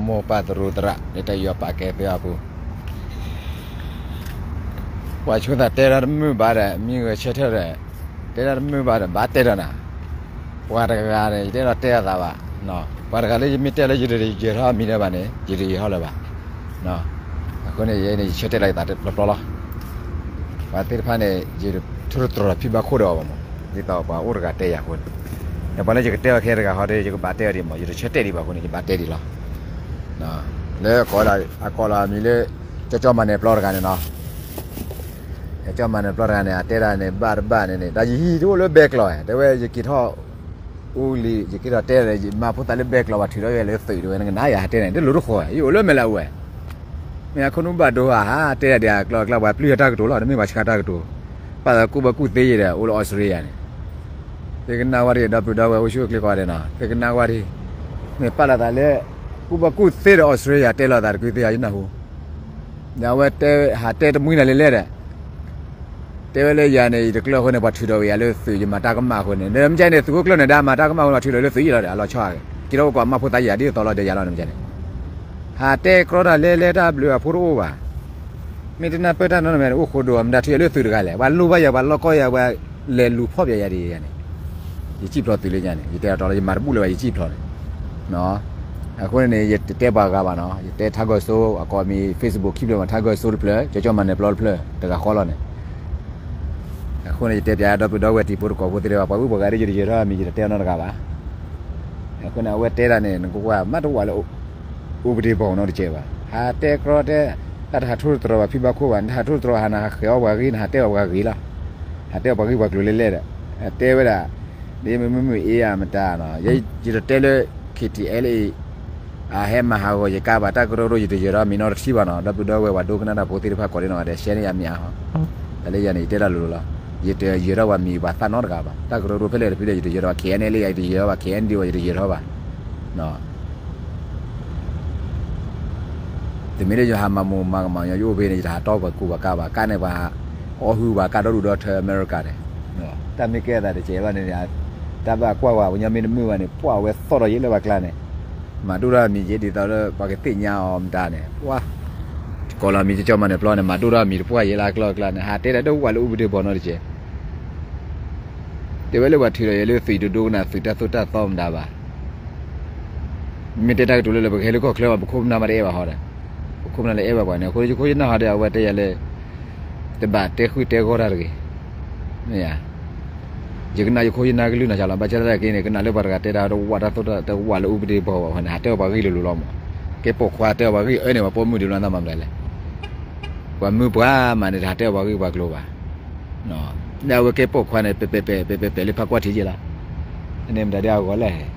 မိၢ်ပၢ်သရူးသရၣ် လၢတၢ်ယူးယီၣ်ပာ်ကဲသ့အပူၤ, ပှၤဆိသးတဲတၢ်တမုာ်ဘၣ်ဒီး မ့ၢ်ဂဲၤဆၢထၢၣ်ဒီး တဲတၢ်တမုာ်ဘၣ်ဒီး ဘၣ်တဲဒီးနၤ, ပှၤတဂၤန့ၣ် ယတအဲၣ်ဒိးတဲအသးဘၣ်, ပှၤတဂၤလၢယမ့ၢ်တဲလၢယတယၢၤထီၣ်အမံၤလၢၤဘၣ်န့ၣ် ယတယၢၤထီၣ်လၢၤဘၣ်. အဃိန့ၣ် ယဲန့ၣ် ယဆၢတဲာ်လီၤယသးတဘျီဘျီလီၤ. ပှၤသ့ၣ်တဖၣ်န့ၣ် ယထိၣ်သတြီၤဖံဘၣ်ခိၣ်ဒီးအီၤဘၣ်မး, ဒ်သိးပှၤအိၣ်တဂၤတဲယၤအဃိန့ၣ်, ဒီးပှၤလၢယကတဲအီၤခဲတဂၤဟီဒီး ယကဘၣ်တဲအီၤဒံးမး, ယတဆၢတဲာ်ဒံးဘၣ်အဃိန့ၣ် ယဘၣ်တဲဒံးလီၤ. လၢအကိးလီၤအမံၤလၢ ကၠီကၠီမၤနၢၤပျီတဂၤန့ၣ်နီၤ, ကၠီကၠီမၤနၢၤပျီတဂၤန့ၣ် အတဲဒၣ်န့ၣ် ဘၣ်တဘၣ်န့ၣ်န့ၣ် တၢ်ယဟံၣ်တအိၣ်လၢဘဲကျီၤ, တဲဝဲယက့ၤထီၣ် အိၣ်လံ ယက့ၤထီၣ်တဲဒီး ယမၤဖိသၣ်လၢဘဲကျီၤ ပှၤထုးထီၣ်ယၤလၢသုးတဲဝဲ နကနၣ်ယၤဟးတဲန့ၣ် တလိၣ်တဃီၤ ယအိၣ်လၢမဲာ်လၢအဝဲ, မ့ၢ်အခိၣ်နူာ်ဘၣ်ဒိဟး ဟးတဲဒၣ်ဒ်အကျီအကျါ ပှၤပျုၢ်ယၤတၢ်ကတိၤလီၤ တမ့ၢ်ပှၤဆှၢတၢ်ကတိၤ, ပာ်လီၤကူၣ်ဘၣ်ကူၣ်သ့ယဲဒီး အိၣ်လၢအီစထြ့လယါန့ၣ်, သုကနၣ်ဝဲဒၣ် ဒီပုၢ်ဒီဝဲၢ်အိၣ်ဆူၣ်အိၣ်ချ့ကိးဂၤဒဲးနီၤ သုကနၣ်ဝဲဒၣ်, မ့ၢ်ပာ်လီၤသးလၢ ကူၣ်ဘၣ်ကူၣ်သ့ဒီးအီစထြ့လယါ တဲလီၤသးတကုသ့ဧါ ယနၢ်ဟူ, ဒီးအဝဲတဲ ဟးတဲတမှံနၤလဲၣ်လဲၣ်ဒီး တဲဝဲလၢယၤန့ၣ် ယတကျၢၤအဃိန့ၣ် ပှၤထုးထီၣ်ဝဲယၤလၢသုး ယမၤတၢ်ကမၣ်အဃိန့ၣ် ဒီးမ့ၢ်ကန့ၣ် သုးခိၣ်ကျၢၢ်န့ၣ် ဒ်မၤတၢ်ကမၣ်အဃိ ပှၤထုးထီၣ်လၢသုးယံၤလီၤဒီး အလီၤဆီ, က့ၤထီၣ်အိၣ်ကိးမၢ်ဖိသၣ်ယံၤဒ်သိးလီၤဒီးယၤလီၤန့ၣ်မ့ၢ်ကန့ၣ်, ဟးတဲကြီတၢ်လဲၤလဲၤတၢ်ဘျုးအဖိတအိၣ်ဘၣ်, မ့ၢ်တနၢ်ပၢၢ်တၢ်နီတမံၤန့ၣ် အိၣ်ဃိဒိၣ် မတၤထုးယၤလၢသုးတဂၤလဲၣ်, ပှၤလိၣ်ဘၣ်ယၤ ပှၤလီၢ်ကီၢ်ယၤ ပှၤလဲၤလူၤဖီၣ်ပယၤယၤဒ်ယၤန့ၣ်, ယစံၣ်ဖျိးသုးလၢညါန့ၣ် ယတဲအီၤတီလီၤ ယမၤတဘူၣ်လၢၤဘၣ် ယစံၣ်ဖျိးန့ၣ် အဃိန့ၣ်န့ၣ် ယတတဲပှၤဂၤဘၣ်နီၤ, ယတဲထါဂီၤစိ အကိးမံၤ Facebook ခံဖျၢၣ်မး ထါဂီၤစိတဖျၢၣ် ကၠီကၠီမၤနၢၤပျီတဖျၢၣ် တဂၤဃီလီၤန့ၣ်, အဃိန့ၣ် ယတဲပျးဒီပုၢ်ဒီဝဲၢ်တံၤဖိတကိးဖိသ့ၣ်တဖၣ် ပှၤဂုၤပှၤဂၤဒ်ယတယၢၤထီၣ်အမံၤ ယတတဲအီၤနီတဂၤဘၣ်. အဃိန့ၣ် အဝဲတဲဒၣ်န့ၣ် နကွၢ်မးတဝးလၢ အိၣ်ပဒ့ဘီၣ်နီတကဲးဘၣ်, ဟးတဲကြီတဲ တၢ်တဟးထိၣ်သတြီၤဘၣ်ဖံဘၣ်ခိၣ်ဘၣ်, နတဟးထိၣ်သတြီၤဟး နဟးဃဲၤအီၣ်ပှၤဂံၢ် နဟးတဲအီၣ်ပှၤဂ့ၤလီၤ, ဟးတဲအီၣ်ပှၤဂံၢ်ပှၤကျိၤလဲၣ်လဲၣ်ဒီး, တဲဝဲဒၣ် ဒ်မုၢ်မုၢ်အ့အမတၤနီၤ, ယတတဲလၢ KTLA အဟဲမၤဟးဂီၤယကါဘၣ်, တၢ်ကရၢကရိ ယတယၢၤထီၣ်မံၤနီတထံၣ်ဘၣ်နီၤ, ဒီပုၢ်ဒီဝဲၢ်ပှၤဒိကနၣ်တၢ်ဖိသ့ၣ်တဖၣ်ကိးဒံနီၢ်ဂၤဒဲး ရှဲန့ၢ်ယၤမံၤအါဟီ, တၢ်လၢယၤန့ၣ် ယတဲတၢ်လိၤလိၤလီၤ, ယတယၢၤထီၣ်ပှၤမံၤပှၤသၣ်နီတဂၤဘၣ်, တၢ်ကရၢကရိဖဲလဲၣ်တဖုဒီး ယတယၢၤထီၣ်ဘၣ်, KNLA ယတယၢၤထီၣ်ဘၣ်, KNDO ယတယၢၤထီၣ်ဘၣ် တမ့ၢ်လၢယဟးမၤမူးမၤကမၣ်ညီ ယအိၣ်ဖဲန့ၣ် ယတဟးတီပှၤကူပှၤကါဘၣ်, ကါန့ၣ်ပှၤ အီၣ်ဟုၣ်ပှၤကါဒီဒူၣ်ဒီထၢအမဲရကၤန့ၣ်, တၢ်မ့ၢ်ကဲအသးတကဲးဘၣ်န့ၣ်, တၢ်ဘၣ်ကွၢ်ဝဲ ပညီမ့ၢ်တမုာ်ဘၣ်န့ၣ် ပှၢ်ဝဲသီၣ်ဒီးယဲလၢပှၤကျါန့ၣ်, မၤဒိၣ်ထီၣ်အမံၤယဲဒ်သိးလၢပှၤကသ့ၣ်ညါအီၤမတၤန့ၣ်, ပှၤ ကိးလီၤမံၤကၠီကၠီမၤနၢၤပျီန့ၣ် မၤဒိၣ်ထီၣ်အမံၤတပှၢ်ယဲလၢအကျီအကျါန့ၣ်, ဟးတဲဒၣ်ဒိၣ်ဝးလၢအိၣ်ပဒ့ဘီၣ်နီတကဲး တဲဝဲလၢပှၤထုးထီၣ်ယဲလၢသုး ယတဒိကနၣ်သုးတၢ်သိၣ်တၢ်သီမတၤဘၣ်, မ့ၢ်တဲတၢ်ကတိၤလၢလၢပကဟဲလၢကီၢ်ချၢဘၣ် ပခိၣ်ပနၢ်မးတအဲၣ်ဘၣ်ဟီဒီး, ပခိၣ်ပနၢ်လၢအဲၣ်ဘၣ်ပှၤန့ၣ် အဃိယခိၣ်ယနၢ်ဟီဒီး အဝဲတဲယၤလၢ တဘၣ်တဲဃုာ်တဲဂီၢ်တၢ်တဂ့ၤ, မ့ၢ်ဧါ, ယကနၣ်ယခိၣ်ယနၢ်ကလုၢ်နီၤလီၤ, ဘၣ်ဆၣ်သနာ်က့န့ၣ် ကနၣ်လၢပှၤတဂၤတဲတၢ်တဝးတၢ်သိၣ်တၢ်သီ တဝးလၢအိၣ်ပဒ့ဘီၣ်ဘၣ်န့ၣ် ဟးတဲအီၣ်ပှၤဂံၢ်လိၤလိၤလီၤမး, ကဲပိာ်ခွါတဲအီၣ်ပှၤဂံၢ်အၢန့ၣ် ပှၤပိာ်မုၣ်ဒံးလီၤ နမၤမတၤလဲၣ် ပှၤမုၢ်ပှၤမးန့ၣ် တဟးတဲအီၣ်ပှၤဂံၢ်ပှၤကျိၤဘၣ်, လၢအဝဲကဲပိာ်ခွါန့ၣ် ပဲပဲပဲပဲပဲပဲလၢဖးကွၢ်ထံးက့ၤလီၤ, န့ၣ်မတၤဒ်အဂီၢ်လဲၣ်,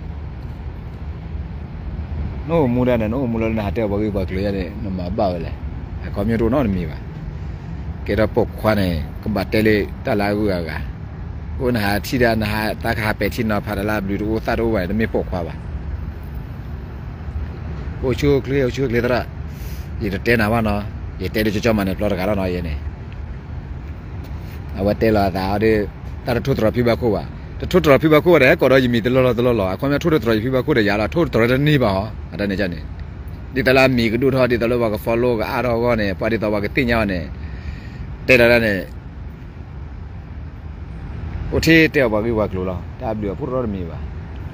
နအိၣ်မူဒၣ်န့ၣ် နအိၣ်မူလၢနဟးတဲအီၣ်ပှၤဂံၢ်ပှၤကျိၤယါန့ၣ် နမၤဘၣ်ဝဲလဲၣ်, အခီပညီတအိၣ်နီတမံၤဘၣ်, ကဲထီၣ်ပိာ်ခွါန့ၣ် ကဘၣ်တဲလၢတၢ်လၢအဂုၤအဂၤ, အိၣ်နဟးထံၣ်ဒၣ်နဟးသးကဟးပဲာ်ထံနီၤဖးတၢ်လၢအဘျုးတအိၣ်သၣ်တအိၣ်ဘၣ်န့ၣ် တမ့ၢ်ပိာ်ခွါဘၣ် အိၣ်ဆူၣ်အိၣ်ချ့ အိၣ်ဆူၣ်အိၣ်ချ့သရၣ်, ယတတဲနၤဘၣ်နီၤ, ယတဲဒီးကၠီကၠီမၤနၢၤပျီတဂၤလီၤနီၤ ယဲန့ၣ်, အဝဲတဲလီၤအသးအီၤဒီး တၢ်တထိၣ်သတြီၤဖံဘၣ်ခိၣ်ဘၣ်, တထိၣ်သတြီၤဖံဘၣ်ခိၣ်ဘၣ်ဒီး ဟဲကိးဒီးယမံၤတလီၢ်လီၢ်တလီၢ်လီၢ်, အခီပညီထိၣ်သတြီၤယဖံဘၣ်ခိၣ်ဒီးယၤလီၤ, ထိၣ်သတြီၤတန့ၢ်ဘၣ်ဟီ, အတၢ်န့ၣ်န့ၣ်, ဒ်သိးလၢအမံၤကဒိၣ်ထီၣ် ဒ်သိးလၢပှၤက follow ကအါထီၣ်အဂီၢ်န့ၣ် ပှၤဒ်သိးပှၤကသ့ၣ်ညါအီၤန့ၣ်, တဲလီၤဒၣ်န့ၣ် အိၣ်ထဲတဲအီၣ်ပှၤဂံၢ်ပှၤကျိၤလီၤ, တၢ်ဘျုးအဖှိၣ်တရီတမံၤဘၣ်,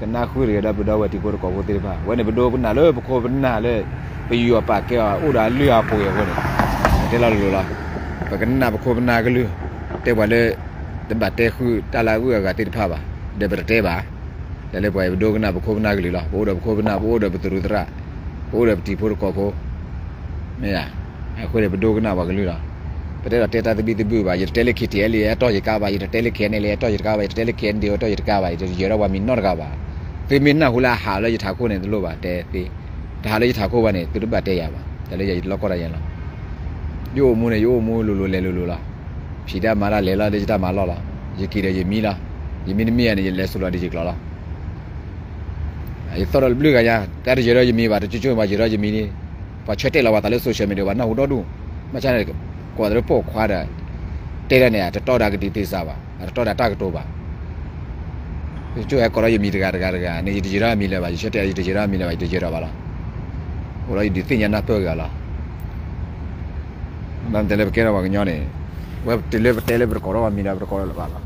ကနၣ်ဃုာ်တဂ့ၤ ဒီပုၢ်ဒီဝဲၢ်တံၤဖိသကိးဖိသ့ၣ်တဖၣ်, ဝဲန့ၣ်ပဒိကနၣ်လၢပခိၣ်ပနၢ်လၢ ပယူၤအပာ်ကဲအီၤ အိၣ်ဒီးအလုၢ်အပှ့ၤအဃိန့ၣ်, ပတဲလီၤလိၤလိၤလီၤ, ပကနၣ်ပခိၣ်ပနၢ်ကလုၢ်, တဲပှၤလၢ တဘၣ်တဲဃုာ်တၢ်လၢအဂုၤအဂၤသ့ၣ်တဖၣ်ဘၣ်, ဒီးပတတဲဘၣ်, တၢ်လၢပှၤအံၤပဒိကနၣ်ပခိၣ်ပနၢ်ကလုၢ်လီၤ, ပအိၣ်ဒီးပခိၣ်ပနၢ် ပအိၣ်ဒီးပသရူးသရၣ်, ပအိၣ်ဒီးပတံၤဖိသကိးဖိ မ့ၢ်ဧါ, အဃိန့ၣ် ပဒိကနၣ်ပှၤကလုၢ်လီၤ, ပတဲဒီးတဲတၢ်သဘံၣ်သဘုၣ်ဘၣ်, ယတတဲလၢ KTLA အတီၢ်ယကါဘၣ်, ယတတဲလၢ KNLA အတီၢ်ယတကါဘၣ်, ယတတဲလၢ KNDO အတီၢ်ယတကါဘၣ်, ယတယၢၤထီၣ်ပှၤမံၤနီတဂၤဘၣ်, သုမ့ၢ်နၢ်ဟူလၢအဟးလၢယထးခိၣ်န့ၣ် တလိၣ်ဘၣ်တဲသ့, တဟးလၢယထးခိၣ်ဘၣ်န့ၣ် သုတဘၣ်တဲယၤဘၣ်, တၢ်လၢယၤယတလီၢ်ကီၢ်တၢ်ယဲလီၤ, ယအိၣ်မူန့ၣ် ယအိၣ်မူလိၤလိၤလဲၤလိၤလိၤလီၤ, ဖံးတၢ်မၤတၢ်လဲၤလီၤလၢယတၢ်မၤလီၢ်လီၤ, ယက့ၤဒီးယမံလီၤ, ယမံတမံယၤန့ၣ် ယလဲၤစိၤလီၤဒီးယကျိာ်လီၤ ယသီၣ်ဒီးတဘျုးဂၤညါ တၢ်တယၢၤဒီးယမံၤဘၣ် တကၠိကၠိဘၣ်ယၢၤဒီးယမံၤန့ၣ်, ပှၤဆၢတဲာ်လီၤပှၤသးလၢ social media ပှၤနၢ်ဟူဒီဒူၣ်, ဘၣ်ဆၣ်န့ၣ် ကွၢ်သးလၢပိာ်ခွါဒီး တဲဒၣ်န့ၣ် အတတီဒီးကဒံးသ့စးဘၣ် အတတီဒီးတၢ်ကတိၤဘၣ်, ကၠိဟဲကိးဒီးယမံၤတဂၤတဂၤတဂၤန့ၣ် ယတယၢၤဒီးမံၤလၢၤဘၣ် ယဆၢတဲာ်ယတယၢၤဒီးမံၤလၢၤဘၣ် ယတယၢၤဒီးဘၣ်လီၤ, အိၣ်လီၤယဒုးသ့ၣ်ညါနၢ်ပၢၢ်ဂ့ၤလီၤ. ဘၣ်မနုၤလဲၣ် ပကဲထီၣ်ပှၤကညီန့ၣ် ဝဲတုၤလၢပတဲလၢပတကိးထီၣ်ဝဲမံၤဒီး ပတကိးလၢၤဘၣ်လီၤ.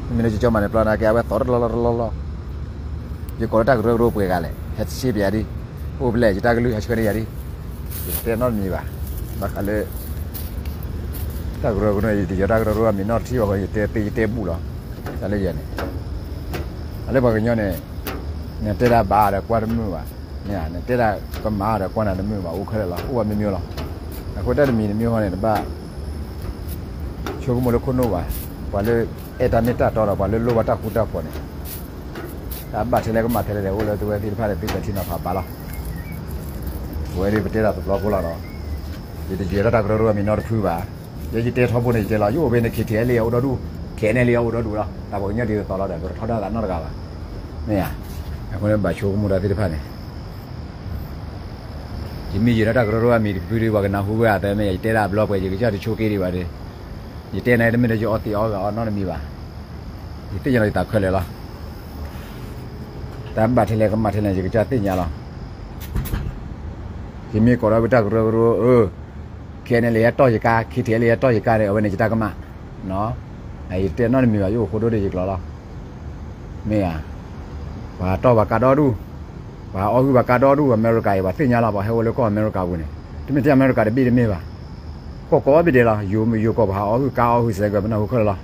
မ့မ့ၢ်လၢကၠီကၠီမၤနၢၤပျီန့ၣ်က့ အဝဲသီတလီၢ်လီၢ်တလီၢ်လီၢ်. ယကိးလၢတၢ်ကရၢကရိပှဲၤဂၤလဲၣ် ဟဲဆှ့ပယၤဒ်, အိၣ်ဖဲလဲၣ် ယတၢ်ကလုၢ်ဟဲဆှၢန့ၢ်ယၤဒ်, ယတတဲနီတမံၤဘၣ်. ဘၣ်ဃးလၢ တၢ်ကရၢကရိ ယတယီၤတၢ်ကရၢကရိအမံၤနီတထံၣ်ဘၣ်ဃိ ယတဲသ့ယတဲဘူၣ်လီၤ. တၢ်လၢယၤန့ၣ် အလၢပှၤကညီန့ၣ် နတဲဒၣ်ဘၣ်ဒီးကွၢ်တမုာ်ဘၣ်, နတဲဒၣ်ကမၣ်ဒီးကွၢ်နၤတမုာ်ဘၣ် အိၣ်ခဲလၢာ်လီၤ. အိၣ်ဝဲမ့မ့ၢ်လီၤ. အဃိတၢ်တမံၤတမံၤဃီန့ၣ် တဘၣ်ဆိကမိၣ်လၢခိၣ်နူာ်ဘၣ်. ပှၤလၢအဲၣ်တၢ်မ့ၢ်တၢ်တီဒီး ပှၤလၢလိၣ်ဘၣ်တၢ်ဃူတၢ်ဖိးန့ၣ် တၢ်ဘၣ်ထဲလဲၣ်ကမၣ်ထဲလဲၣ်န့ၣ် အိၣ်လၢသုဝဲသ့ၣ်တဖၣ်န့ၣ် သုပဲာ်ထံနီၤဖးဘၣ်လီၤ. ပဝဲဒၣ်ပတဲဒၣ်တဘျီဖိလီၤဒီး ယတယီၤတၢ်ကရၢကရိအမံၤနီတဖုဘၣ်. ယဲယတဲထီဘိန့ၣ် ယတဲလီၤ ယအိၣ်ဖဲန့ၣ် KTLA အိၣ်ဒီဒူၣ်, KNLA အိၣ်ဒီဒူၣ်လီၤ. တၢ်ပှၤကညီဒ်သိးလီၤဒီး ပတထီဒါသးနီတဂၤဘၣ်. မ့ၢ်ဧါ. အဃိန့ၣ်ဘၣ်ဆိကမိၣ်တၢ်သ့ၣ်တဖၣ်န့ၣ် ယမ့ၢ်ယဲၤထီၣ်တၢ်ကရၢကရိအမံၤတဖုဒီး ပှၤကနၢ်ဟူဝဲအသးမ့ၢ်ဧါ. ယတဲဒၣ်အဘျီပှဲၤ ယကစၢ်တဆိက့ဒံးဘၣ်ဒီး ယတဲန့ၣ်တမ့ၢ်ဒီးယအီသံးအီဂီၤအီနီတမံၤဘၣ်. ယသ့ၣ်ညါလီၤယသးခဲလၢာ်လီၤ. တၢ်ဘၣ်ထဲလဲၣ်ကမၣ်ထဲလဲၣ် ယကစၢ်သ့ၣ်ညါလီၤ. ယမ့ၢ်ကိးထီၣ်ဝဲတၢ်ကရၢကရိ အၢ KNLA ဟဲတီၢ်ယကါ KTLA ဟဲတီၢ်ယကါန့ၣ် အဝဲန့ၣ်ယတၢ်ကမၣ် ယတဲနီတမံၤဘၣ် ယအိၣ်ဃိဒိၣ်ဒီးယကျိာ်လီၤ. မ့ၢ်ဧါ. ပှၤတီၢ်ဘၣ်ကါဒီဒူၣ်, ပှၤအီၣ်ဟုၣ်ဘၣ်ကါဒီဒူၣ် အမဲရကၤအံၤ ပှၤသ့ၣ်ညါလီၤ. ပှၤဟဲဝဲလၢကီၢ်အမဲရကၤပူၤန့ၣ် တမ့ၢ်ထဲအမဲရကၤတဘ့ၣ်တမ့ၢ်ဘၣ်. ကီၢ်ကိးဘ့ၣ်ဒဲးလီၤ. ယိၤမ့ၢ်ယိၤကီၢ် ပှၤဟးအီၣ်ဟုၣ်ကါအီၣ်ဟုၣ်စဲးကၢး ပနၢ်ဟူခဲလၢာ်လီ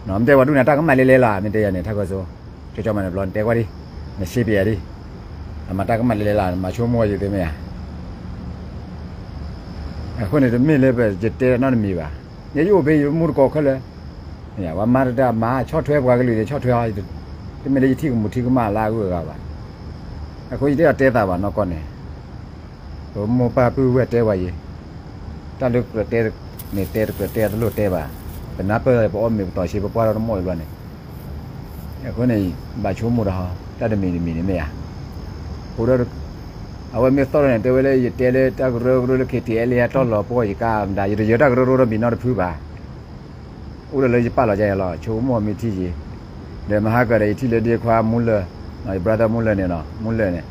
ၤ. မ့ၢ်တဲပှၤဒူၣ်န့ၣ် တၢ်ကမၣ်လဲၤလဲၤလီၤ မ့ၢ်တဲယၤန့ၣ် ထါကီၢ်စိ ကၠီကၠီမၤနၢၤဘျီ နတဲကွၢ်ဒံး, နဆ့ပယၤဒံး, အမၤတၢ်ကမၣ်လဲၤလဲၤလီၤ နမၤဆိကမိၣ်ဝဲယသ့မ့ၢ်ဧါ. အဃိန့ၣ် တမ့ၢ်လၢပယတဲနီတမံၤဘၣ်. ယဲယအိၣ်ဖဲယမူတကိးခဲလၢာ်, ပှၤမၤတၢ်မၤ ဆီၣ်ထွဲပှၤကလုာ်န့ၣ် ဆီၣ်ထွဲအီၤ, တမ့ၢ်လၢယထံၣ်ကမူးထံၣ်ကမၣ်လၢအဂုၤအဂၤဘၣ်. အဃိယတဲအီၤတဲသးဘၣ်နီၢ်ကီၢ်န့ၣ် ပမိၢ်ပၢ်ပုၢ်ဝဲၢ်တဲဝဲယဲၤ, တၢ်လၢကြၢးတဲန့ၣ် တဲတကြၢးတဲတလိၣ်တဲဘၣ်. ပနၢ်ပၢၢ်ပအီၣ်မ့ၤပတီၤဆ့ ပပှၢ်ထီၣ်တမိၢ်အံၤဘျီန့ၣ်, အဃိန့ၣ် ဘၣ်ဆိကမိၣ်ဒီး တၢ်တမံၤတမံၤန့ၣ်မ့ၢ်ဧါ. အဃိဒီး အဝဲမ့ၢ်သီၣ်ထီၣ်န့ၣ် တဲဝဲလၢယတဲလၢတၢ်ကရၢကရိလၢ KTLA ဟဲတီၢ်လီၤပှီၢ်ယကါမတၤ ယတယၢၤတၢ်ကရၢကရိဒီးမံၤနီတဖုဘၣ်. အိၣ်ဒီးလၢယပာ်လီၤယၤယၤလီၤ ဆိကမိၣ်မ့ၢ်ထံၣ်ယံၤ, ဒီးမဟါကဒီးယထံၣ်လၢဒ့ခွါမူလၢၢ်, ယ brother မူလၢၢ်န့ၣ်လီၤ မူလၢၢ်န့ၣ်,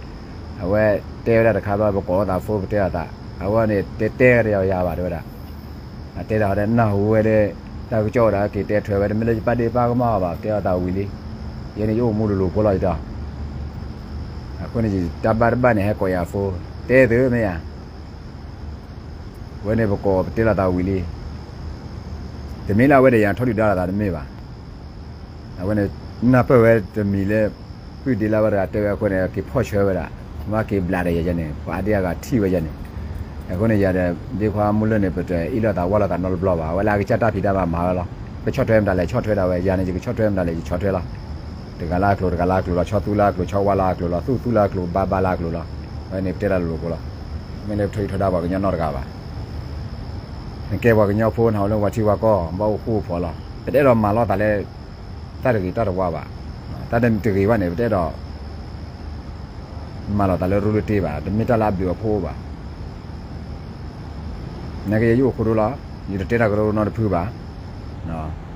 အဝဲတဲဝဲဒၣ်တခါဘျီ ပကိးအသး phone ပတဲအသး, အဝဲန့ၣ်တဲတဲတယၤယၤဘၣ်တဲဝဲဒၣ်, အတဲဒၣ်ဒီးနၢ်ဟူဝဲဒီး တၢ်ကစီၣ်ဝဲဒၣ်က့ၤတဲထွဲဝဲ တမ့ၢ်လၢယပာ်ဒ့ၣ်ပာ်ကမၣ်အီၤဘၣ် တဲအီၤသးဝံၤလံ, ယဲန့ၣ်ယအိၣ်မူတလိၤဖိလီၤယတီၤ, အဃိန့ၣ် တၢ်ဘၣ်တဘၣ်န့ၣ် ဟဲကိးယၤ phone တဲသုမ့ၢ်ဧါ. ဝဲန့ၣ်ပကိးပတဲလီၤသးဝံၤလံ, တမ့ၢ်လၢအဝဲဒီးယၤထီဒုၣ်ဒါလိာ်သးတမ့ၢ်ဘၣ်. အဝဲန့ၣ် နၢ်ပၢၢ်ဝဲတမံၤလၢ ပုၢ်ဒ့လၢဝဲတဂၤတဲဝဲအဃိန့ၣ် က့ၤဖီၣ်ဆၢဝဲဒၣ်, မ့ၢ်က့ၤဘျးဒီးယၤယဲန့ၣ် ပှၤအါဒံအါဂၤထံၣ်ဝဲယဲန့ၣ်, အဃိန့ၣ်ယၤဒီး ဒ့ခွါမူလၢၢ်န့ၣ် ပတအ့ၣ်လိာ်သးဝါလိာ်သးနီတဘျီဘၣ်. အဝဲလၢအကစၢ်တၢ်ဖံးတၢ်မၤမၤဝဲလီၤ. ကဆီၣ်ထွဲမတၤလဲၣ် ဆီၣ်ထွဲဒၣ်ဝဲ, ယၤန့ၣ် ယကဆီၣ်ထွဲမတၤလဲၣ် ယဆီၣ်ထွဲလီၤ. တဂၤလၢအကျိၤ တဂၤလၢအကျိၤလီၤ, ဆီသူလၢအကျိၤ ဆီဝါလၢအကျိၤလီၤ, သူသူလၢအကျိၤ ဘါဘါလၢအကျိၤလီၤ. အဝဲန့ၣ်ပတဲလၢလိၤလိၤဖိလီၤ. မ့ၢ်လၢပထီၣ်ထီဒါပှၤကညီနီတဂၤဘၣ်. နကဲပှၤကညီဖိ နဟးအိၣ်လၢပှၤထံပှၤကီၢ် ဘၣ်အိၣ်ဃူအိၣ်ဖိးလီၤ. ပတအဲၣ်ဒိးမၤလိာ်သးလၢ တၢ်တဂ့ၤတၢ်တဝါဘၣ်. တၢ်တဂ့ၤဘၣ်န့ၣ် ပတအဲၣ်ဒိး မၤလိာ်သးလၢရူလၢတ့ဘၣ်, တမ့ၢ်တၢ်လၢအဘျုးအဖှိၣ်ဘၣ်. နာ်က့ယအိၣ်ဃိဒိလီၤ, ယတတဲတၢ်ကရၢကရိနီတဖုဘၣ်.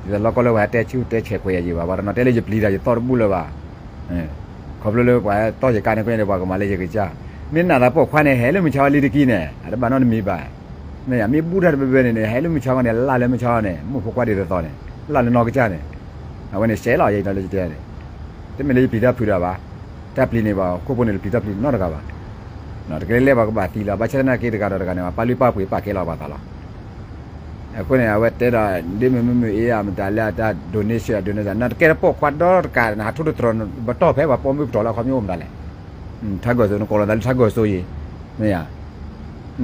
ယတလီၢ်ကီၢ်လၢပှၤဟဲတဲဆူၣ်တဲဆဲးခွဲးယၤယံၤဘၣ်, ပှၤတနီၤတဲလၢယပျံၤတၢ် ယသီၣ်တဘူၣ်လၢၤဘၣ်. ခီဖျိလၢပှၤဟဲတီၢ်ယကါန့ၣ် ကွ့န့ၣ် ပှၤကမၤလၢယကစၢ်. မ့ၢ်နၤသးပိာ်ခွါန့ၣ် ဟဲလၢမုၢ်ဆါဝဲလံတကံန့ၣ် အတဘၣ်နီတမံၤဘၣ်. မ့ၢ်ယၤ မ့ၢ်ဘူၣ်တၢ်တဘဲဘဲန့ၣ်န့ၣ် ဟဲလၢမုၢ်ဆါဝဲန့ၣ် လၢ်လၢမုၢ်ဆါဝဲန့ၣ် မုၣ်ဖိခွါဒ်သိးသိးန့ၣ် လၢ်လၢနီၢ်ကစၢ်န့ၣ်, အဝဲန့ၣ် ရှဲလီၤယဲလၢယတဲန့ၣ်, တမ့ၢ်လၢယပျံၤတၢ်ဖုးတၢ်ဘၣ်. တၢ်ပျံၤန့ၣ်ဘၣ် ခိၣ်ဖိန့ၣ် တပျံၤတၢ်ဖုးနီတဂၤဘၣ်. တကဲလၢပှၤကဘၣ်သံလီၤ, ဘၣ်ဆၣ်သနာ်က့တဂၤဒီးတဂၤန့ၣ် ပာ်လုၢ်ပာ်ပှ့ၤပာ်ကဲလီၤပှၤသးလီၤ. အဃိန့ၣ် အဝဲတဲဒီး ဒ်မုၢ်မုၢ်မုၢ်အ့အမတၤလၢအတၢ် donation အ donation နတကဲတပိာ်ခွါဒီတကး နဟးထိၣ်တတြီၤ ပတီၢ်ဖဲပှၤပိာ်မုၣ်ပတီၢ်လၢအခီပညီအိၣ်မတၤလဲၣ်. ထါဂီၤစိ နကိးလီၤသးလၢထါဂီၤစိယံၤ, မ့ၢ်ဧါ.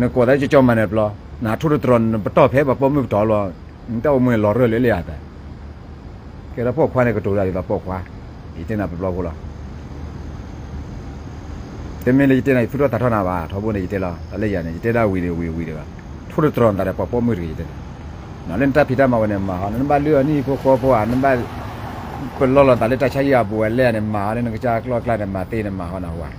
နကိးသးလၢကၠီကၠီမၤနၢၤပျီ, နဟးထိၣ်တတြီၤ နပတီၢ်ဖဲပှၤပိာ်မုၣ်ပတီၢ်လီၤ. နတၢ်အိၣ်မူန့ၣ်လီၤရၢၢ်လၢလၢအသး ကဲထီၣ်ပိာ်ခွါန့ၣ် ကတိၤတၢ်ဒ်သိးပိာ်ခွါ, ယတဲနၤပျီဖိလီၤ. တမ့ၢ်လၢယတဲနၤ ယသူၣ်ထီၣ်သးထီၣ်နၤဘၣ်, ထီဘိန့ၣ် ယတဲလီၤ, တၢ်လၢယၤန့ၣ် ယတဲဒၣ်ဝံၤဒီးဝံၤဝံၤဒီးဘၣ်, ထိၣ်တတြီၤနသးဒီးပှၤပိာ်မုၣ်တဂ့ၤ ယတဲန့ၣ်, လၢနတၢ်ဖံးတၢ်မၤဝဲန့ၣ် မၤဟီ, နဘၣ်လုၢ်အီၣ်နံၣ်ဖိဃီဖိဧါ, နဘၣ် ပလီၢ်လီၤသးလၢတၢ်ဆါဟံၣ်အပူၤဝဲလဲၣ်န့ၣ် မၤဟီ, လၢနကစၢ်ကျီၢ်ကျါန့ၣ် မၤသ့န့ၣ် မၤဟီနၢ်ဟူဧါ.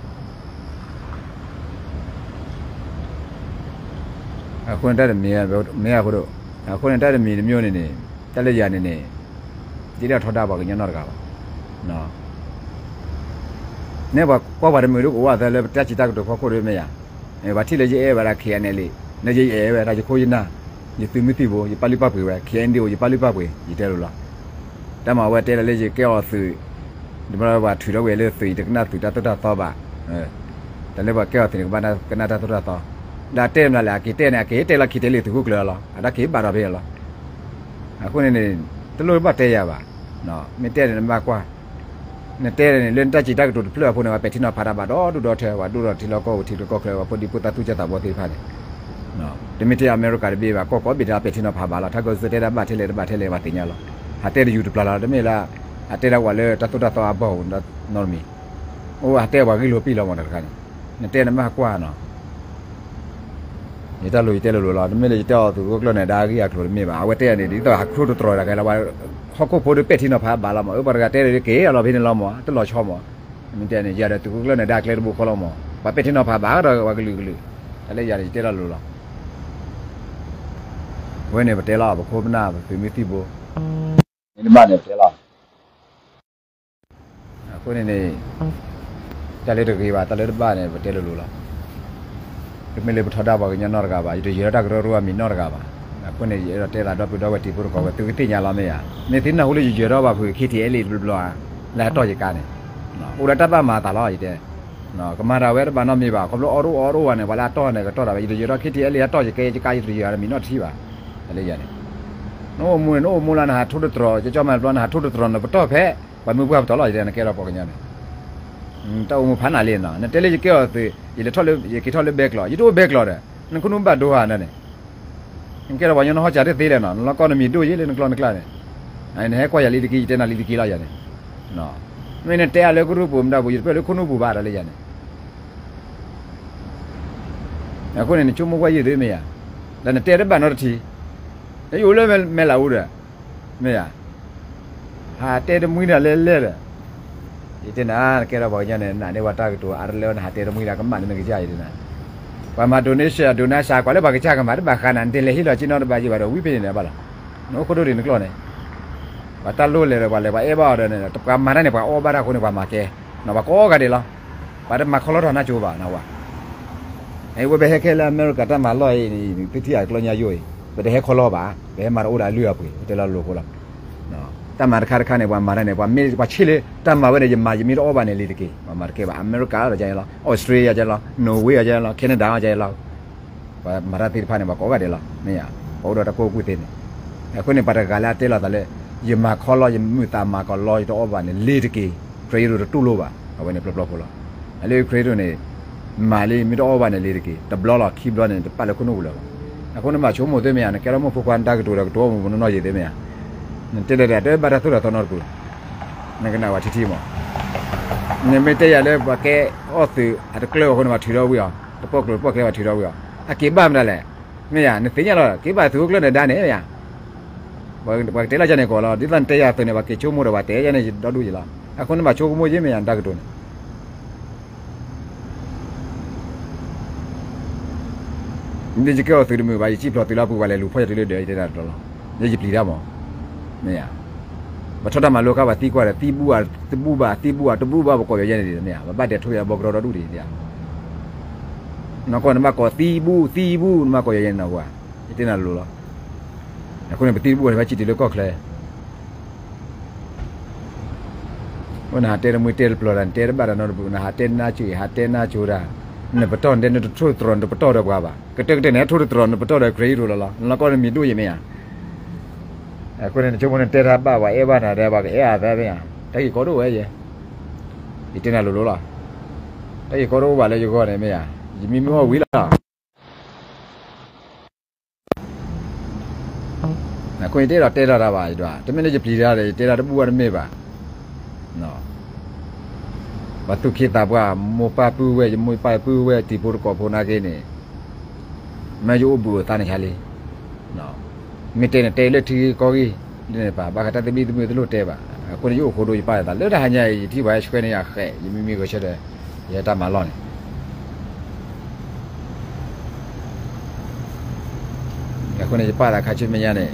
အဃိန့ၣ်တၢ်တမံၤ မ့ၢ်အဃိဒီး, အဃိန့ၣ်တၢ်တမံၤတမံၤန့ၣ်န့ၣ်, တၢ်လၢယၤန့ၣ်န့ၣ်, ယတအဲၣ်ဒိးထီဒါပှၤကညီနီတဂၤဘၣ်. ယ နဲပှၤကွၢ်ပှၤတမုာ်ဒ်ကအိၣ်အသးလၢပတၢ်စံးတၢ်ကတိၤဖီခိၣ်ဒ်မ့ၢ်ယၤ, ပှၤထံၣ်လၢယအဲၣ်ဝဲဒၣ် K N L A လၢယအဲၣ်ဝဲဒၣ်ယခိၣ်ယနၢ်, ယသုးမုၢ်သံၣ်ဘိ ယပာ်လုၢ်ပာ်ပှ့ၤဝဲ K N D O ယပာ်လုၢ်ပာ်ပှ့ၤ ယတဲလိၤလီၤ. တၢ်မၤဝဲတဲလၢယကဲအီၤသုး, ဒ်မ့ၢ်ပှၤထုးထီၣ်ဝဲလၢသုးအံၤ တကနၣ်သုးတၢ်သိၣ်တၢ်သီဘၣ်, တၢ်လၢပှၤကဲအီၤသုးန့ၣ် ကဘၣ်ကနၣ်တၢ်သိၣ်တၢ်သီ, ဒီးတဲမနုၤလဲၣ် အက့ၤတဲန့ၣ် အက့ၤတဲလီၤခံတဲလံသုးခိၣ်ကျၢၢ်လီၤ အတၢ်က့ၤဘၣ်ဒီးဖဲလီၤ. အဃိန့ၣ်န့ၣ် တလိၣ်ဘၣ်တဲယၤဘၣ်, မ့ၢ်တဲန့ၣ်နဘၣ်ကွၢ် နတဲန့ၣ် လၢနတၢ်စံးတၢ်ကတိၤတဖျၢၣ်အဃိန့ၣ် ပှၤပဲာ်ထံနီၤဖးတၢ်ဘၣ်ဒီဒူၣ်ဒီထၢ ပှၤဒိၣ်ထီၣ်ထံလီၢ်ကီၢ်ပူၤ ထံဖိကီၢ်ချၢ ပှၤဖိဒံဖိသၣ်သူၣ်ကဲၢ်သးဘီသ့ၣ်တဖၣ်န့ၣ်, တမ့ၢ်ထဲအမဲရကၤတဘ့ၣ်ဘၣ် ကီၢ်ကိးဘ့ၣ်ဒၣ်ပဲာ်ထံနီၤဖးဘၣ်လီၤ. ထါကီးစၢတဲဒၣ်ဘၣ်ထဲလဲၣ် တဘၣ်ထဲလဲၣ်ပှၤသ့ၣ်ညါလီၤ. ဟးတဲတယူၤတပျၢ်လီၤ တမ့ၢ်လၢ အတဲဒၣ်ဝဲလၢတၢ်သိၣ်တၢ်သီအဘီၣ်နီတမံၤ, အိၣ်ဟးတဲပှၤဂ့ၢ်လိာ်ပံာ်လီၤမးတခါန့ၣ်, နတဲနမ့ၢ်ဟးကွၢ်နီၤ ယတၢ်လိၤယတဲလိၤလိၤလီၤ. တမ့ၢ်လၢယတဲအီၤသုးခိၣ်ကျၢၢ်နဒါအဂ့ၢ်အကျိၤတမ့ၢ်ဘၣ်. အဝဲတဲန့ၣ် ဒ်သိးဟးခရူၣ်တတြီၤတၢ်ကဲလီၤ. ဟီၣ်ခိၣ်ဖိဒီးပဲာ်ထံနီၤဖးဘၣ်လီၤမး. အၢ ပှၤတဂၤတဲဒီးက့ၤအလီၤဖဲန့ၣ်လီၤမး တလီၤဆီမး. မ့ၢ်တဲန့ၣ် ယၤဒီးသုးခိၣ်ကျၢၢ်နဒါကျဲတဘိခီလီၤမး. ပှၤပဲာ်ထံနီၤဖးဘၣ်ဒီးပှၤကလုာ်ကလုာ်, တၢ်လၢယၤန့ၣ် ယတဲလီၤလိၤလီၤ. အဝဲန့ၣ် ပတဲလီၤ ပခိၣ်ပနၢ် ပသုးမုၢ်သံၣ်ဘိ မ့ၢ်တဘၣ်န့ၣ် ပတဲလီၤ အဃိန့ၣ်န့ၣ် တၢ်လၢတဂ့ၤဘၣ် တၢ်လၢတဘၣ်န့ၣ် ပတဲလိၤလိၤလီၤ. တမ့ၢ်လၢပထီဒါပှၤကညီနီတဂၤဘၣ်, ယတယၢၤထီၣ်တၢ်ကရၢကရိအမံၤနီတဂၤဘၣ်. အဃိန့ၣ် ယအဲၣ်ဒိးတဲသးဒီပုၢ်ဒီဝဲၢ်တံၤဖိသကိးဝဲ သုကသ့ၣ်ညါလီၤမ့ၢ်ဧါ. မ့ၢ်သုနၢ်ဟူလၢယယၢၤထီၣ်ဘၣ်ဖုး K T L A တဘျီဘျီဧါ, လၢအတီၢ်ယကါန့ၣ်, အိၣ်ဒီးတၢ်ဘၣ်မၤအသးလီၤ ယတဲ ကမၤတၢ်ဝဲတဘၣ်နီတမံၤဘၣ်. ခီဖျိအီၣ်တအိၣ်အီတအိၣ်ဘၣ်န့ၣ် ပှၤလၢအတီၢ်န့ၣ် ကတီၢ်တၢ်ဘၣ်. ယတယၢၤထီၣ် K T L A အတီၢ်ယကါ ယကါ ယတယၢၤတၢ်မံၤနီတထံၣ်ဘၣ်. တၢ်လၢယၤန့ၣ် နအိၣ်မူန့ၣ် နအိၣ်မူလၢ နဟးထိၣ်တတြီၤ ကၠီကၠီမၤတဘျီ နဟးထိၣ်တတြီၤ နပတီၢ်ဖဲ ပှၤမုၢ်ပှၢ်ပတီၢ်လီၤ. ယတဲနကဲထီၣ်ပှၤကညီန့ၣ် တၢ်အိၣ်မူဖးနးလံနီၤ. နတဲလၢယကဲအီၤသုး ယလဲၤထီၣ်လၢ ယက့ၤထီၣ်လၢဘဲကျိး ယတအိၣ်ဘဲကျိးဒီး နခိၣ်နူာ်ဘၣ်ဒိဧါန့ၣ် နကဲထီၣ်ပှၤကညီ နဟီၣ်စးတသ့လဲၣ်နီၤ. နလီၢ်ကီၢ်နမံၤဒိၣ်ယ့လၢနကျီနကျါန့ၣ်, နဟဲကွၢ်ယၤလံတက့ၢ် ယတဲနၤလံတက့ၢ်လီၤယၤန့ၣ်. မ့ၢ်နတဲအါလၢကရူၢ်ပူၤမတၤပူၤ ယတပၢၢ်လၢခိၣ်နူာ်ပူၤဘၣ် တၢ်လၢယၤန့ၣ်. အဃိန့ၣ် နဆိကမိၣ်ကွၢ်ယုာ်သုမ့ၢ်ဧါ, ဒီးနတဲတဘၣ်နီတထံၣ်, လၢယအိၣ်လၢမဲၢ်လးအူဒီး မ့ၢ်ဧါ, ဟးတဲတမှံတၢ်လဲၣ်လဲၣ်ဒီး, ယတဲနၤ နကဲထီၣ်ပှၤကညီန့ၣ် နနာ်န့ၢ်ပှၤတၢ်ကတိၤအါတလၢ နဟးတဲတမှံတၢ်ကမၣ်လၢနကစၢ် ယတဲနၤ, ပှၤမၤ donation donation ကွၢ်လၢပှၤကစၢ်ကမၤတဘၣ်ဃးနၤ နတလဲၤဟ့ၣ်လီၤက့နီတဘၣ်ယံၤဘၣ်ဒီး ဝံၤဖဲန့ၣ်န့ၣ်ဘၣ်လီၤ. နအိၣ်ခိၣ်ဒိၣ်ဒံးနကျီၢ်န့ၣ်, ပှၤတၢ်လိၣ်လဲၤဒီးပှၤလဲၤ ပှၤအဲၣ်ဘၣ်အီၤဒီးန့ၣ် ပှၤမၤတၢ်န့ၣ် ပှၤအီၣ်ဘၣ်တၢ်အဃိန့ၣ် ပှၤမၤကဲ, ပှၤကိးဂၤဒဲးလီၤ. ပှၤတမၤခီလီထီၣ်နၢ်ကၠိဘၣ်နဝၤ, အဝဲပဟဲခဲလၢအမဲရကၤတၢ်မၤလီၢ်အံၤန့ၣ် သုထံၣ်အကျီၢ်ညါယိအံၤ, ပတဟဲခီလီဘၣ်, ပဟဲမၤတအိၣ်ဒီးအလုၢ်အပှ့ၤ ပတဲလီၤလိၤဖိလီၤ. တၢ်မၤတခါတခါန့ၣ် ပှၤမၤတၢ်န့ၣ် ပှၤမ့ၢ်ပှၤဆ့ၣ်လၢ တၢ်မၤဝဲန့ၣ် ယမၤယမ့ၢ်တအီၣ်ဘၣ်န့ၣ် လ့ၤတက့ၢ်, ပှၤမၤတကဲဘၣ်. အမဲရကၤဒီးယဲလီၤ, အီစထြ့လယါယဲလီၤ, နိၣ်ဝ့ယါယဲလီၤ, ခဲနဒၤယဲလီၤ, ပှၤမၤတၢ်သ့ၣ်တဖၣ်န့ၣ် ပှၤကိးဂၤဒဲးလီၤ, မ့ၢ်ဧါ, ပှၤအိၣ်ဒီးတၢ်ကူၣ်ကူၣ်သ့န့ၣ်. အဃိန့ၣ် ပှၤတဂၤလၢအတဲလီၤသးလၢ ယမၤခီလီ ယမုာ်သးမၤကီးလီ ယတအီၣ်ဘၣ်န့ၣ် လ့ၤတက့ၢ်, ခရံာ်အရူၢ်တတူၢ်လိာ်ဘၣ်, အဝဲန့ၣ်ပျီပျီဖိလီၤ. အလၢခရံာ်အရူၢ်န့ၣ် မၤလံ မ့ၢ်တအီၣ်ဘၣ်န့ၣ် လ့ၤတက့ၢ်, တဘျီလီၤ ခံဘျီန့ၣ် တပာ်လၢခိၣ်နူာ်ပူၤလၢၤဘၣ်. အဃိန့ၣ် မၤဆိကမိၣ်သ့မ့ၢ်ဧါ, နကဲထီၣ်မိၢ်ဖိခွါနတၢ်ကတိၤဒီးကတိၤအိၣ်မူပူၤနီၢ်နီၢ်ယံၤသ့မ့ၢ်ဧါ, နတဲလၢဒၣ်တဘၣ်တၢ်သိၣ်တၢ်သီနီတပူၤ, နကနၣ်ဝဲထံထံမး နမ့ၢ်တဲယၤလၢပှၤကဲအီၣ်သုးအတကျၢၢ်အဃိန့ၣ် ပှၤထုးထီၣ်ဝံၤအီၤ, တပီၢ်ကျိၤတပီၢ်ကျဲပှၤထုးထီၣ်ဝံၤအီၤ, အက့ၤဘၣ်မတၤလဲၣ်, မ့ၢ်ဧါ, နသ့ၣ်ညါလီၤ က့ၤဘၣ်သုးခိၣ်ကျၢၢ်နဒါန့ၣ်မ့ၢ်ဧါ, ပှၤကတဲလီၤယၤန့ၣ်ကီးလီၤ, ဒ်သိးနတဲယၤသုးန့ၣ် ပှၤက့ၤဆိကမိၣ်ဒီးပှၤတဲယၤန့ၣ်ဒီဒူၣ်ယံၤလီၤ, အဃိန့ၣ်ဘၣ်ဆိကမိၣ်ယံၤမ့ၢ်ဧါ နတၢ်ကတိၤန့ၣ် မ့ၢ်ယကဲအီၤသုးတမုာ်ဘၣ် ယစံၣ်ဖျိးသုးလၢအပူၤ ပှၤလဲၤလူၤဖီၣ်ယၤတုၤလၢဒၢး ယတဲနၤတတီၤလီၤ, ယဲယပျံၤတၢ်မး, မ့ၢ်ဧါ, ပထီၣ်တၢ်မၤလိခါ ပှၤသံကွၢ်ဒီး သံဘူၣ်ဧါ တဘူၣ်ဘၣ် သံဘူၣ်ဧါ တဘူၣ်ဘၣ် ပကိးယၤယဲန့ၣ်ဒ်မ့ၢ်ဧါ, ပဘၣ်ဒဲးထိၣ်ယၤဘီကရီဒီဒူၣ်ဒ်ဧါ, နကီၢ်နဘၣ်ကိးသံဘူၣ် သံဘူၣ် နဘၣ်ကိးယၤယဲန့ၣ်နဝၤ, ယတဲနၤလိၤလီၤ, အဃိန့ၣ် ပသံတဘူၣ်န့ၣ် ဘၣ်စံၣ်တုၤလၢကီၢ်ချၢ အိၣ်နဟးတဲတမှံတဲတပျီၤတၢ် နတဲတဘၣ်တၢ်နီတပူၤ နဟးတဲနါစိၤ ဟးတဲနါစိၤတၢ်, နပတီၢ်နတဲ နတထိၣ်တတြီၤ နတပတီၢ်ဒီးပှၤဘၣ်, ကတၢၢ်ကတၢၢ်န့ၣ် ဟဲထိၣ်တတြီၤ နပတီၢ်ဒီးခရံာ်အရူၢ်လီၤလီၤ, နလီၢ်ကီၢ်နမံၤဒိၣ်ယံၤမ့ၢ်ဧါ, အဃိန့ၣ် နဆိကမိၣ်နတဲတၢ်ဘၣ် ပှၤအဲၣ်ဘၣ်နၤဒီး ပှၤကအဲၣ်အသးမ့ၢ်ဧါ, တၢ်ဂ့ၢ်ကီတအိၣ်ဝဲယဲ, ယတဲနၤလိၤလိၤလီၤ, တၢ်ဂ့ၢ်ကီတအိၣ်ဘၣ်လၢယဂီၢ်န့ၣ်မ့ၢ်ဧါ, ယမံမံဝံၤလီၤ အဃိန့ၣ် ယတအဲၣ်ဒိးတဲလီၤတၢ်ဘၣ် ယဒွး, တမ့ၢ်လၢယပျံၤတၢ်ဒီး ယတဲတၢ်တဘူၣ်ဘၣ်တမ့ၢ်ဘၣ်, ပှၤသူၣ်က့သးပှၢ် မိၢ်ပၢ်ပုၢ်ဝဲၢ် ယမိၢ်ပၢ်ပုၢ်ဝဲၢ် တံၤဖိတကိးဖိနာ်က့န့ၣ်, မ့ၢ်ယအိၣ်ဘှံးအိၣ်သါန့ၣ်ဆါလံ, မ့ၢ်တဲန့ၣ် တဲလၢထံဂ့ၢ်ကီၢ်ဂ့ၢ်, လၢန့ၣ်ပာ်ဘၣ်ဃးတၢ်သဘံၣ်သဘုၣ်တလိၣ်တဲဘၣ်, အဃိန့ၣ် ယအိၣ်ဃိဒိ ယပာ်ယသး လၢတၢ်ဟါညါအံၤ ယထံၣ်ပှၤဟဲဆှၢန့ၢ်ယၤဃဲး ယမံမံဂဲၤဆၢထၢၣ် ယဟဲတၢ်မၤလီၢ်န့ၣ် အဃိန့ၣ် ယပာ်သးခါဆူမဲာ်ညါန့ၣ်,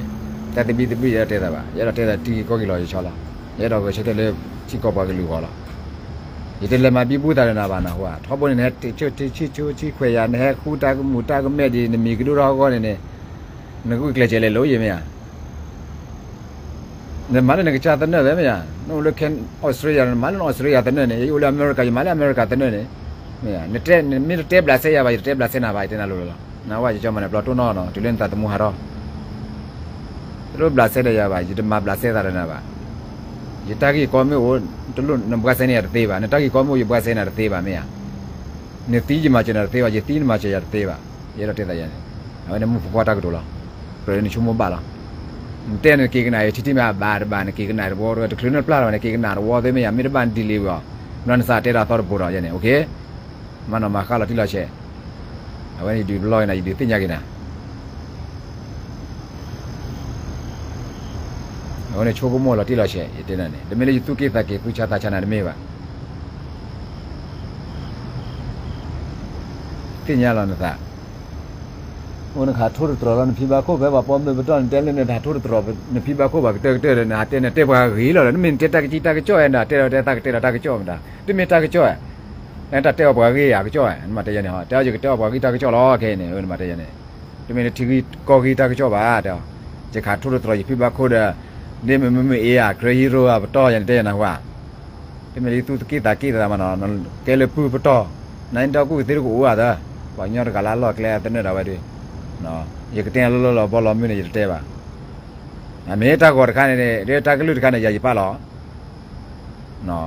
တၢ်သဘံၣ်သဘုၣ်ယအဲၣ်ဒိးတဲသးဘၣ်, ယအဲၣ်ဒိးတဲသးထံဂ့ၢ်ကီၢ်ဂ့ၢ်လီၤယဆီလီၤ, ယအဲၣ်ဒိးဂဲၤဆၢထၢၣ်လၢ ထံကီၢ်ပှၤကလုာ်အဂီၢ်လီၤ. ယတလဲၤမၤဘံဘူသးဒီးနၤဘၣ်နဟူဧါ, ထီဘိန့ၣ် နဟဲဆံၣ်ဆံၣ်ဆံၣ်ဆံၣ်ခွဲးယၤ, နဟဲဃူတၢ်ကမူၤတၢ်ကမဲာ်ဒ်နမံၤကဒိၣ်ထီၣ်အဂီၢ်န့ၣ်န့ၣ်, နဂုာ်ကျဲးစၢးလဲၤလိၤယဲမ့ၢ်ဧါ. နမၤလၢနကစၢ်သနၢၣ်ဝဲမ့ၢ်ဧါ, နအိၣ်လၢ Australia နမၤလၢန Australia သနၢၣ်န့ၣ်, ယအိၣ်လၢအမဲရကၤ ယမၤလၢအမဲရကၤသနၢၣ်န့ၣ်, မ့ၢ်ဧါ, နမ့ၢ်တတဲဘျးစဲယၤဘၣ် ယတတဲဘျးစဲနၤဘၣ်, ယတဲနၤလိၤလီၤ. နဝဲယကၠီမၤန့ၣ် ပျီတိၢ်နီၣ်နီၤ တုၤလၢနသးသမူဟးထီၣ် တလိၣ်ဘျးစဲဒီးယၤဘၣ်, ယတမၤဘျးစဲသးဒီးနၤဘၣ်. ယတၢ်ဂ့ၢ်ကီမ့ၢ်အိၣ်, နဘှါစဲန့ၢ်ယၤတသ့ဘၣ်, နတၢ်ဂ့ၢ်ကီမ့ၢ်အိၣ် ယဘှါစဲနၤတသ့ဘၣ်မ့ၢ်ဧါ. နသံယမၤစၢၤနၤတသ့ဘၣ်, ယသံနမၤစၢၤယၤတသ့ဘၣ်. ယအဲၣ်ဒိးတဲသးယၤန့ၣ်, အဝဲန့ၣ်မူဖိခွါတၢ်ကတိၤလီၤ. ကြၢးလၢနဆိကမိၣ်ဘၣ်လီၤ. နတဲနက့ၤကနၣ်အံၤ ထံထံမ့ၢ်အဘၣ်တဘၣ် နက့ၤကနၣ်တဝီတဝဲ တချုးနပျၢ်လီၤဘၣ် နက့ၤကနၣ်တဝီသ့မ့ၢ်ဧါ, မ့ၢ်တဘၣ်နဒံးလံဝဲအီၤ, နီၢ်နသးတဲတၢ်သီတပိၤဒီးယဲန့ၣ် မၤနီၣ်မၤဃါလီၤတံၢ်လီၤဆဲး. အဝဲန့ၣ်ယဒုးပလီၢ်က့ၤနၤ ယဒုးသ့ၣ်ညါက့ၤနၤ အဝဲန့ၣ်ဆိကမိၣ်လီၤတံၢ်လီၤဆဲး ယတဲနၤန့ၣ် တမ့ၢ်လၢယသူၣ်က့ၣ်သးက့ၤ သူၣ်ဆါသးဆါနၤတမ့ၢ်ဘၣ်. သ့ၣ်ညါလီၤနသး, အိၣ်နကဟးထိၣ်သတြီၤလီၤ နဖံဘၣ်ခိၣ်ဖဲပှၤပိာ်မုၣ်ပတီၢ် နတဲလၢနတဟးထိၣ်သတြီၤ နဖံဘၣ်ခိၣ်ဘၣ်ကတၢၢ်ကတၢၢ်ဒီး နဟးတဲနတဲပှၤဂ့ၤလီၤဒီး နမ့ၢ်နတဲတၢ်ကစံၣ်တၢ်ကစီၣ်ဧါ နတဲတဲတၢ်ကတဲလီၤတၢ်ကစီၣ်မတၤ တမ့ၢ်တၢ်ကစီၣ်ဧါ. နတၢ်တဲအီၤပှၤဂ့ၤဧါကစီၣ်ဧါ နမၤတဲယဲန့ၣ်ဟီ တဲအီၤယကတဲအီၤပှၤဂ့ၤတၢ်ကစီၣ်လီၤ ခဲအံၤန့ၣ် နမၤတဲယဲန့ၣ် တမ့ၢ်လၢထံဂ့ၢ်ကီၢ်ဂ့ၢ်တၢ်ကစီၣ်ဘၣ် တဲအီၤ, ယကဟးထိၣ်သတြီၤယဖံဘၣ်ခိၣ်ဒီး ဒ်မ့ၢ်မ့ၢ်မ့ၢ်အ့ဧါ ကြၢးဟံးရိဧါပတီၢ် ယဲန့ၣ်တဲယဲနဟူဧါ. တမ့ၢ်လၢယသူၣ်က့ၣ်သးက့ၣ်သးမးနီၤ ကဲလၢပုၢ်ပတီၢ်, နတၢ်ကူၣ်ကသ့တကအိၣ်ဘၣ်သၢ, ပှၤကညီတဂၤလၢအလီၢ်အကျဲသနၢၣ်ဒၣ်ဝဲဒီး, ယကတဲလၢလၢလီၤဘီလီၤမုၢ်န့ၣ် ယတတဲဘၣ်. မ့ၢ်တၢ်ဂီၤတခါန့ၣ် ဒ်တၢ်ကလုၢ်တခါန့ၣ် ယၤယပာ်လီၤ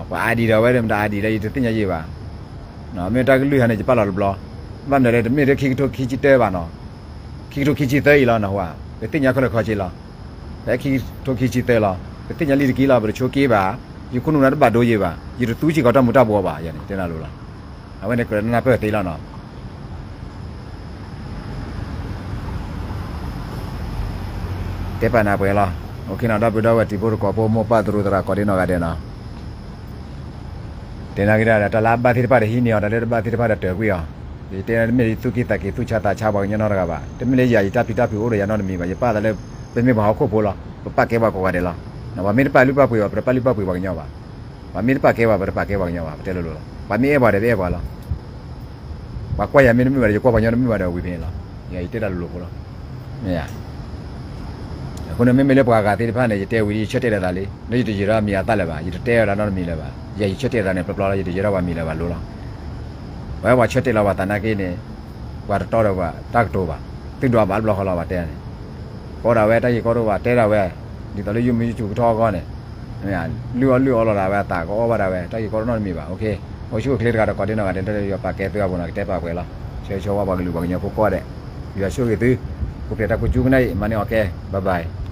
ပှၤအါဒံးဒီးဝဲဒီး မတၤအါဒံးဒီး ယတသ့ၣ်ညါယံာ်ဘၣ်. မ့ၢ်တၢ်ကလုၢ်ဟါန့ၣ် ယပာ်လီၤတဘျီ, ဘၣ်မနုၤလဲၣ် တမ့ၢ်ထဲခံကထိခံဆံတၢဘၣ်နီၤ, ခံကထိခံဆံသၢအံၤလီၤနဟူဧါ, ပသ့ၣ်ညါခဲလၢာ်ခဲဆ့လီၤ. ဖဲခံကထိခံဆံသၢလီၤ ပသ့ၣ်ညါလံတက့ၢ်လီၤ ပတဆိက့ဘၣ်, ယခိၣ်နူာ်နၤတဘၣ်ဒိယံာ်ဘၣ်, ယတသူစ့ၢ်ကီးတၢ်မူၤတၢ်ဘှီးဘၣ်ယဲန့ၣ် တဲနၤလိၤလီၤ. အဝဲန့ၣ်ကြၢးနၢ်ပၢၢ်သ့လီၤနီၤ. တဲပာ်နၤပှဲၤလီၤ. အိၣ်ခ့နီၤ ဒီပုၢ်ဒီဝဲၢ်တံၤဖိသကိးဖိ မိၢ်ပၢ်သရူးသရၣ်ကိးဒံနီၢ်ဂၤဒဲးနီၤ, တဲနၤက့ၤဒၣ် တၢ်လၢအဘၣ်သ့ၣ်တဖၣ်ဒီးဟံးန့ၢ်အီၤ တၢ်လၢတဘၣ်သ့ၣ်တဖၣ်ဒီးတၢၤကွံာ်အီၤ, ယတဲမ့ၢ်ယသူၣ်က့ၣ်သးက့ၤ သူၣ်ဆါသးဆါပှၤကညီနီတဂၤဘၣ်, တမ့ၢ်လၢယၤယတၢ်ဖံးတၢ်ဖုးအိၣ်ဒီးယၤနီတမံၤဘၣ်, ယပာ်သးလၢ ပမ့ၢ်ပှၤဟီၣ်ခိၣ်ဖိလီၤ, ပပာ်ကဲပှၤကိးဂၤဒဲးလီၤ. ပှၤမ့ၢ်တပာ်လုၢ်ပာ်ပှ့ၤဘၣ် ပတပာ်လုၢ်ပာ်ပှ့ၤပှၤကညီဘၣ်, ပှၤမ့ၢ်တပာ်ကဲဘၣ် ပတပာ်ကဲပှၤကညီဘၣ် ပတဲလိၤလိၤလီၤ. ပှၤမ့ၢ်အဲၣ်ပှၤဒီးပအဲၣ်ပှၤလီၤ. ပှၤကွၢ်ယၤမ့ၢ်တမုာ်ဘၣ်ဒီး ယကွၢ်ပှၤကညီတမုာ်ဘၣ်ဒီးဝံၤဖဲန့ၣ်လီၤ. ယၤယတဲတၢ်လိၤလိၤဖိလီၤ. မ့ၢ်ဧါ. အဃိန့ၣ် မ့မ့ၢ်လၢပှၤဂၤသ့ၣ်တဖၣ်န့ၣ် ယတဲဝံၤ ယဆၢတဲာ်လီၤသးလံ, လၢယတယံာ်ထီၣ်မံၤအသၣ်လၢၤဘၣ်, ယတတဲဝဲဒၣ်နီတမံၤလၢၤဘၣ်, ယၤယဆၢတဲာ်သးန့ၣ် ပျီပျီလီၤ ယတယံာ်ထီၣ်ပှၤမံၤလၢၤဘၣ်လိၤလီၤ. ပှၤဝဲပှၤဆၢတဲာ်လီၤပှၤသးနာ်က့န့ၣ် ပှၤတတီဒီးပှၤတၢ်ကတိၤဘၣ်, သုဒွးဘၣ်တဘျီဃီလီၤ ပှၤတဲန့ၣ်, ကီဒၣ်ဝဲတၢ်ဂ့ၢ်ကီတအိၣ်ဘၣ် တဲဒၣ်ဝဲ, ဒ်သိးလၢယုၢ်မံယုၢ်ဆူၣ်ကထီၣ်အဂီၢ်န့ၣ် လုၢ်အီၣ်လုၢ်အီလီၤဒၣ်ဝဲအသး ကအီၣ်ဘၣ်ဒၣ်ဝဲ တၢ်ဂ့ၢ်ကီတနီတမံၤဘၣ်. အိၣ်ဆူၣ်အိၣ်ချ့တဂၤဒီးကိးဒံနီၢ်ဂၤဒဲး ယွၤပာ်ကဲသုအပူၤနီၤ ကတဲပာ်ပှဲၤလီၤ. ဆၢဂ့ၤဆၢဝါပှၤကလုာ်ပှၤကညီဖိကိးဂၤဒဲး, ယွၤဆိၣ်ဂ့ၤသု, ပူၤဖျဲးတၢ်ကိးကၠူကနၣ်အံၤ မၤန့ၢ်အီၤကဲ, bye bye.